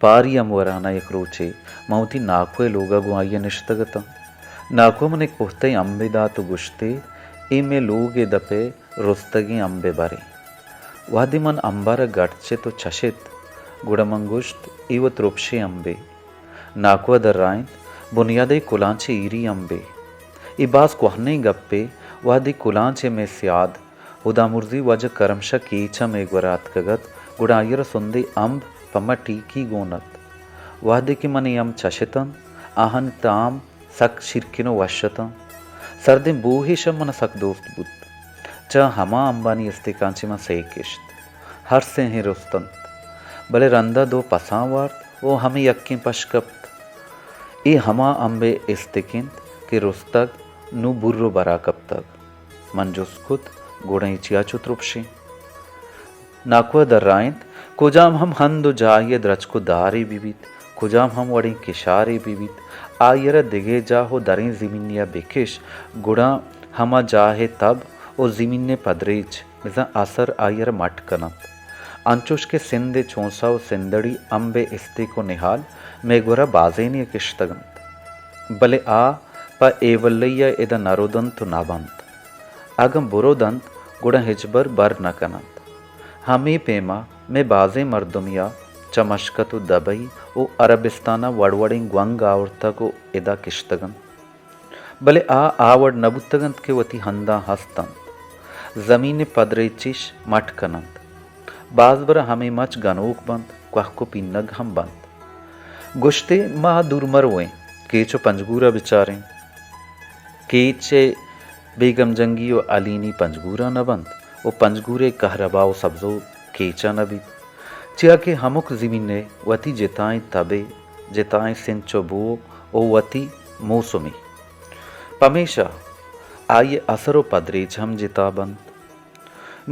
پاری امبوران ءَ یک روچے من وتی ناکو ءِ لوگ ءَ گوں آئی ءَ نشتگ اتاں۔ ناکو ءَ من یک پہتئیں امبے دات ءُ گوشت ئے، اے مئے لوگ ءِ دپ ءِ رستگیں امبے بر ایں۔ وہدے من امب ءَ را گٹ چت ءُ چشت، گڑا من گوشت، اے وَ ترپشیں امبے۔ ناکو ءَ درائینت، بنیاد ءَ اے کلانچیں ایری امبے۔ اے باز کوہنیں گپے، وہدے کلانچ ءِ مئے سیاد ہدامرزی واجہ کرم شاہ کیچ ءَ مئے گورا اتکگ ات، گڑا آئی ءَ را سندے امب پہ ما ٹیکی گون ات۔ وہدے کہ من اے امب چشت انت، آہانی تام سک شیرکن ءُ وش اتاں۔ سردیں بوہیش ہم من ءَ سک دوست بوت۔ چہ ہما امبانی استکاں چہ من سئے کشت۔ ہر سئیں رست انت۔ بلے رندا دو پساں وارت ءُ ہمے یکیں پش کپت۔ اے ہما امبے استک انت کہ رستگ، نوں بر ءُ برا کپتگ۔ من جست کت، گڑا اے چیا چو ترپشیں؟ ناکو ءَ درائینت، کجام ہم ہند ءُ جاہے ءِ درچک ءُ دارے بہ بیت، کجام ہم وڑیں کشارے بہ بیت، آئی ءَ را دگہ جاہ ءُ دریں زمینے ءَ بہ کش، گڑا ہما جاہ ءِ تب ءُ زمین ءِ پدریچ بزاں اثر آئی ءَ را مٹ کن انت۔ انچوش کہ سندھ ءِ چونسا ءُ سندڑی امب ءِ استیک ءُ نہال مئے گورا بازینے ءَ کشتگ انت، بلے آ پہ ایولئی ءَ ادا نہ رد انت ءُ نہ بنت۔ اگاں برد انت، گڑا ہچبر بر نہ کن انت۔ ہمے پیما مئے بازیں مردمے ءَ چہ مشکت ءُ دبئی ءُ عربستان ءَ وڑ وڑیں گونگ آورتگ ءُ ادا کشتگ انت۔ بلے آ آ وڑ نہ بوتگ انت کہ وتی ہنداں ہست انت۔ زمین ءِ پدریچیش مٹ کن انت۔ باز برا ہمے مچ گنوک بنت، کوہک ءُ پینگ ہم بنت۔ گوشت ئے ما دور مرویں، کیچ ءُ پنجگور ءَ بچاریں۔ کیچ ءِ بیگم جنگی ءُ الینی پنجگور ءَ نہ بنت ءُ پنجگور ءِ کہربا ءُ سبز ءُ کیچ ءَ نہ بیت، چیا کہ ہمک زمین ءِ وتی جتائیں تبے، جتائیں سنچ ءُ بوگ ءُ وتی موسمے۔ پمیشا آئی ءِ اثر ءُ پدریچ ہم جتا بنت۔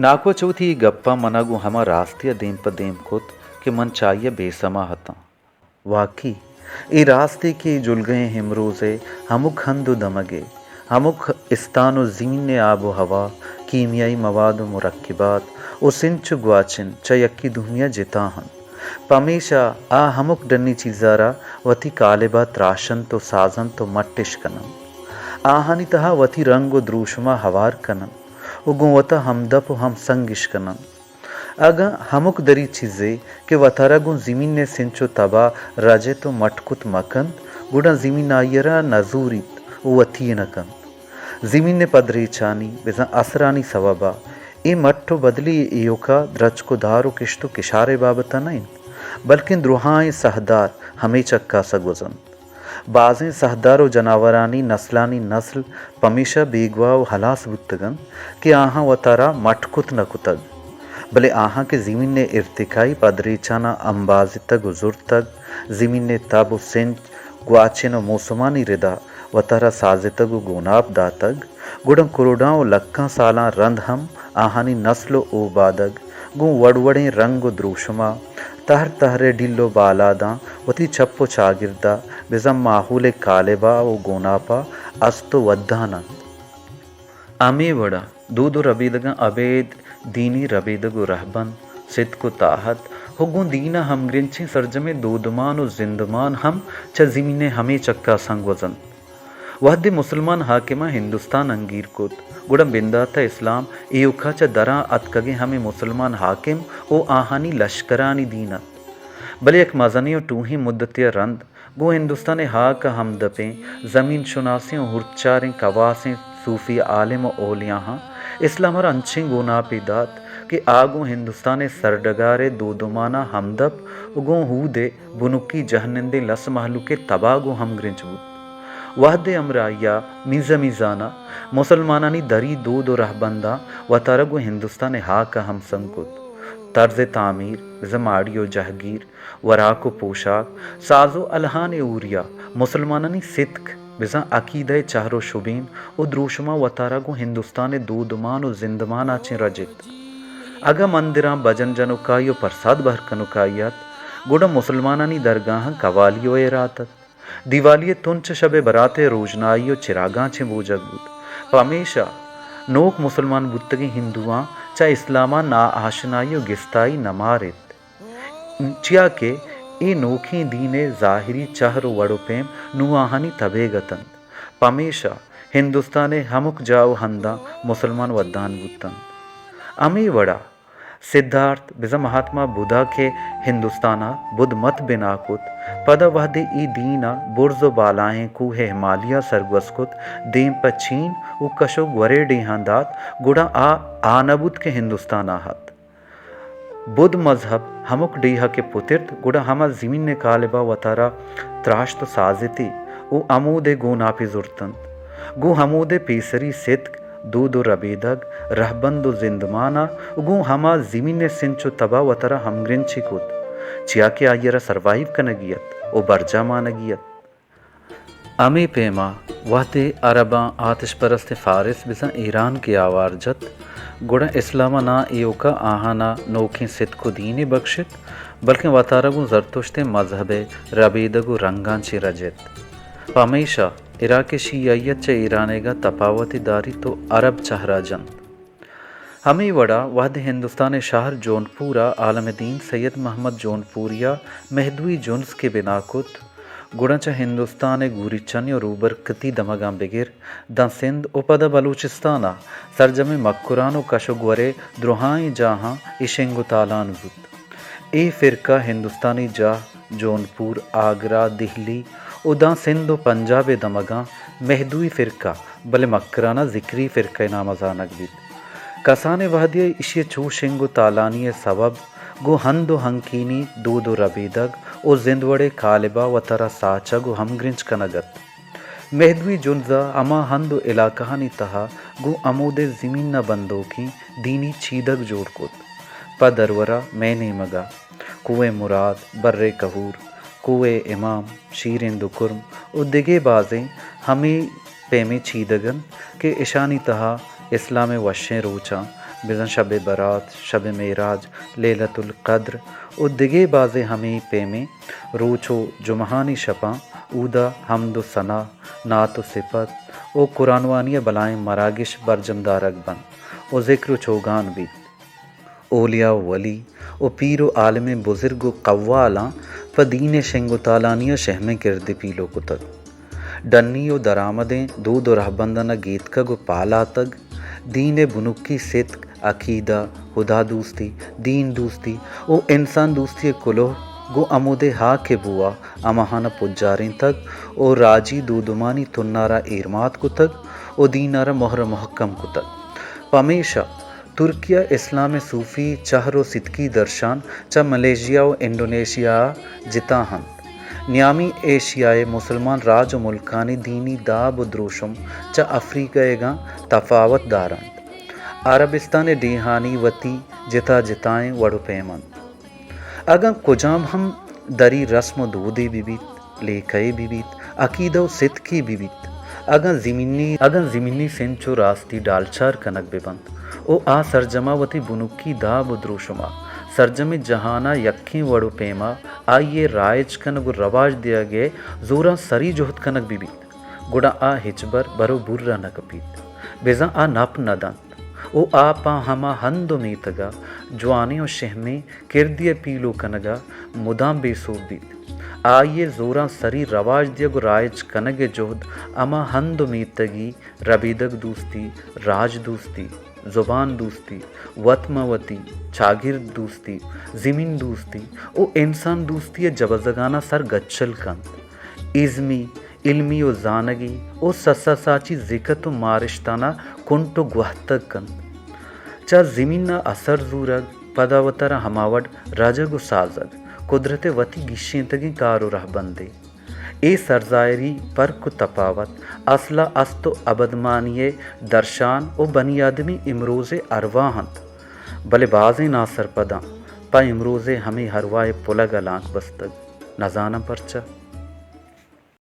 ناکو ءَ چہ وتی اے گپاں من ءَ گوں ہما راستی ءَ دیم پہ دیم کت کہ من چہ آئی ءَ بے سما اتاں۔ واقعی، اے راستے کہ اے جلگہیں ہمروز ءِ ہمک ہند ءُ دمگ ءِ، ہمک استان ءُ زمین ءِ آب ءُ ہوا، کیمیائی مواد ءُ مرکبات ءُ سنچ ءُ گواچن چہ یکے دومی ءَ جتا انت۔ پمیشا آ ہمک ڈنی چیز ءَ را وتی کالب ءَ تراش انت ءُ ساز انت ءُ مٹ اش کن انت۔ آہانی تہا وتی رنگ ءُ دروشم ءَ ہوار کن انت ءُ گوں وت ءَ ہمدپ ءُ ہمسنگ اش کن انت۔ اگاں ہمک دری چیزے کہ وتارا گوں زمین ءِ سنچ ءُ تب ءَ رجت ءُ مٹ کت مہ کنت، گڑا زمین آئی ءَ را نہ زوریت ءُ وتی ءَ نہ کنت۔ زمین ءِ پدریچانی بزاں اثرانی سوب ءَ اے مٹ ءُ بدلی ایوک ءَ درچک ءُ دار ءُ کشت ءُ کشار ءِ بابت ءَ نہ انت، بلکیں درہائیں ساہدار ہمے چکاس ءَ گوزنت۔ بازیں ساہدار ءُ جناورانی نسلانی نسل پمیشا بیگواہ ءُ ہلاس بوتگ انت کہ آہاں وتارا مٹ کت نہ کتگ، بلے آہاں کہ زمین ءِ ارتقائی پدریچاناں امبازتگ ءُ زرتگ، زمین ءِ تب ءُ سنچ، گواچن ءُ موسمانی ردا وتارا سازتگ ءُ گوناپ داتگ، گڑا کروڑاں ءُ لکاں سالاں رند ہم آہانی نسل ءُ اوبادگ گوں وڑ وڑیں رنگ ءُ دروشم ءَ تہر تہر ءِ ڈیل ءُ بالاداں وتی چپ ءُ چاگرد ءَ بزاں ماحول ءِ کالب ءَ ءُ گوناپ ءَ است ءُ ودان انت۔ ہمے وڑ ءَ دود ءُ ربیدگاں ابید دینی ربیدگ ءُ رہبند، ستک ءُ تاہت ءُ گوں دین ءَ ہمگرنچیں سرجمیں دودمان ءُ زندمان ہم چہ زمین ءِ ہمے چکاساں گوزنت۔ وہدے مسلمان حاکماں ہندوستان انگیر کت، گڑا بندات ءَ اسلام ایوکا چہ دراں اتکگیں ہمے مسلمان حاکم ءُ آہانی لشکرانی دین ات۔ بلے یک مزنیں ءُ ٹوہیں مدتے ءَ رند گوں ہندوستان ءِ ہاک ءَ ہمدپیں زمین شناسیں ءُ ہرچاریں کواسیں صوفی عالم ءُ اولیاہاں اسلام ءَ را انچیں گوناپے دات کہ آ گوں ہندوستان ءِ سرڈگار ءِ دودمان ءَ ہمدپ ءُ گوں ہود ءِ بنکی جہنندیں لس مہلوک ءِ تب ءَ گوں ہمگرنچ بوت۔ وہدے ہمراہی ءَ میزہ میزان ءَ مسلمانانی دری دود ءُ رہبنداں وتارا گوں ہندوستان ءِ ہاک ءَ ہمسنگ کت۔ طرز تعمیر، بزاں ماڑی ءُ جہگیر، وراک ءُ پوشاک، ساز ءُ الہان ءِ ہوریا مسلمانانی ستک، بزاں عقیدہ ءِ چہر ءُ شبین ءُ دروشماں وتارا گوں ہندوستان ءِ دودمان ءُ زندمان ءَ چہ رجت۔ اگاں مندراں بجن جنوکائی ءُ پرساد بہر کنوکائی ات، گڑا مسلمانانی درگاہاں قوالی ءُ ہیرات ات۔ دیوالی ءِ تن چہ شب ءِ برات ءِ روژنائی ءُ چراگاں چہ بوجگ بوت۔ پمیشا نوک مسلمان بوتگیں ہندواں چہ اسلام ءَ ناآشنائی ءُ گستائی نہ ماریت۔ چیا کہ اے نوکیں دین ءِ ظاہری چہر ءُ وڑ ءُ پیم نوں آہانی تبیگ ءَ اتنت۔ پمیشا ہندوستان ءِ ہمک جاہ ءُ ہنداں مسلمان ودان بوتنت۔ ہمے وڑا سدھارتھ بزاں مہاتما بدھا کہ ہندوستان ءَ بدھ مت بنا کت، پدا وہدے اے دین ءَ برز ءُ بالائیں کوہ ہمالیہ سرگوز کت، دیم پہ چین ءُ کش ءُ گور ءِ ڈیہاں دات، گڑا آ آ نہ بوت کہ ہندوستان ءَ ات۔ بدھ مذہب ہمک ڈیہہ ءَ کہ پترت، گڑا ہما زمین ءِ کالب ءَ وتارا تراشت ءُ سازتی ءُ ہمود ءِ گوناپی زرتنت۔ گوں ہمود ءِ پیسری ستک، دود ءُ ربیدگ، رہبند ءُ زندمان ءَ گوں ہما زمین ءِ سنچ ءُ تب ءَ وتارا ہمگرنچی کت، چیا کہ آئی ءَ را سروائیو کنگی ات ءُ برجاہ مانگی ات۔ ہمے پیما وہدے عرباں آتش پرستیں فارس بزاں ایران کہ آوار جت، گڑا اسلام ءَ ناں ایوکا آہانا نوکیں ستک ءُ دینے بکشت، بلکیں وتارا گوں زرتشتیں مذہب ءِ ربیدگ ءُ رنگاں چہ رجت۔ پمیشا عراق ءِ شیعیت چہ ایرانیگا تپاوتے داریت ءُ عرب چہرا جنت۔ ہمے وڑا وہدے ہندوستان ءِ شہر جونپور ءَ عالم دین سید محمد جونپوری ءَ مہدوی جنز کہ بنا کت، گڑا چہ ہندوستان ءِ گوریچنی ءُ روبرکتی دمگاں بگر داں سندھ ءُ پدا بلوچستان ءَ سرجمیں مکران ءُ کش ءُ گور ءِ درہائیں جاہاں اے شنگ ءُ تالان بوت۔ اے فرقہ ہندوستانی جاہ جونپور، آگرہ، دہلی ءُ داں سندھ ءُ پنجاب ءِ دمگاں مہدوی فرقہ، بلے مکران ءَ ذکری فرقہ ءِ نام ءَ زانگ بیت۔ کسان ءِ وہدی ءَ ایشی ءِ چو شنگ ءُ تالانی ءِ سوب گوں ہند ءُ ہنکینی، دود ءُ ربیدگ ءُ زندوڑ ءِ کالب ءَ وتارا ساچگ ءُ ہمگرنچ کنگ ات۔ مہدوی جنز ءَ ہما ہند ءُ علاقہانی تہا گوں ہمود ءِ زمین ءَ بندوکیں دینی چیدگ جوڑ کت۔ پہ درور ءَ مئے نیمگ ءَ کوہ مراد، بر کہور، کوہ امام، شیریں دکرم ءُ دگہ بازیں ہمے پیمیں چیدگ انت کہ اشانی تہا اسلام ءِ وشیں روچاں، بزاں شب برات، شب معراج، لیلۃ القدر ءُ دگہ بازیں ہمے پیمیں روچ ءُ جمعہانی شپاں اودا حمد ءُ ثنا، نعت ءُ صفت ءُ قرآن وانی ءِ بلائیں مراگش برجم دارگ بنت ءُ ذکر ءُ چوگان بیت۔ اولیاء ءُ ولی ءُ پیر ءُ عالمیں بزرگ ءُ قوالاں پہ دین ءِ شنگ ءُ تالانی ءَ شہمیں کردے پیلو کتگ۔ ڈنی ءُ درآمدیں دود ءُ رہبنداں گیتکگ ءُ پالاتگ۔ دین ءِ بنکی ستک، عقیدہ، ہدا دوستی، دین دوستی ءُ انسان دوستی ءِ کلوہ گوں ہمود ءِ ہاک ءِ بو ءَ ہماہان ءَ پجارینتگ ءُ راجی دودمانی تنار ءَ ایرمات کتگ ءُ دین ءَ را مہر ءُ مہکم کتگ۔ پمیشا ترکی ءَ اسلام ءِ صوفی چہر ءُ ستکی درشان چہ ملیشیا ءُ انڈونیشیا ءَ جتا انت۔ نیامی ایشیا ءِ مسلمان راج ءُ ملکانی دینی داب ءُ دروشم چہ افریقہ ئیگاں تفاوت دار انت۔ عربستان ءِ ڈیہانی وتی جتا جتائیں وڑ ءُ پیم انت۔ اگاں کجام ہم دری رسم ءُ دودے بہ بیت، لیکہے بہ بیت، عقیدہ ءُ ستکے بہ بیت، اگاں زمینی، اگاں زمینی سنچ ءُ راستی ڈالچار کنگ بہ بنت ءُ آ سرجم ءَ وتی بنکی داب ءُ دروشم ءَ سرجمیں جہان ءَ یکیں وڑ ءُ پیم ءَ آئی ءِ رائج کنگ ءُ رواج دیگ ءِ زوراں سری جہد کنگ بہ بیت، گڑا آ ہچبر بر ءُ بور ءَ نہ کپیت، بزاں آ نپ نہ دنت۔ ءُ آ پہ ہما ہند ءُ میتگ ءَ جوانیں ءُ شہمیں کردے ءِ پیلو کنگ ءَ مدام بے سوب بیت۔ آئی ءِ زوراں سری رواج دیگ ءُ رائج کنگ ءِ جہد ہما ہند ءُ میتگی، ربیدگ دوستی، راج دوستی، زبان دوستی، وت مہ وتی، چاگرد دوستی، زمین دوستی ءُ انسان دوستی ءِ جبزگاناں سر گچل کنت۔ ازمی علمی ءُ زانگی ءُ سسا ساچی زکت ءُ مارشتانا کنٹ ءُ گوہتگ کنت۔ چہ زمین ءَ اثر زورگ، پدا وتارا ہما وڑ رجگ ءُ سازگ، قدرت ءِ وتی گیشینتگیں کار ءُ رہبندے۔ اے سرزاہری پرک ءُ تپاوت اصل ءَ است ءُ ابدمانی ءِ درشان ءُ بنی آدمی امروز ءِ ارواہ انت، بلے بازیں ناسرپداں پہ امروز ءِ ہمے ارواہ ءِ پلگ ءَ لانک بستگ۔ نزاناں پرچا؟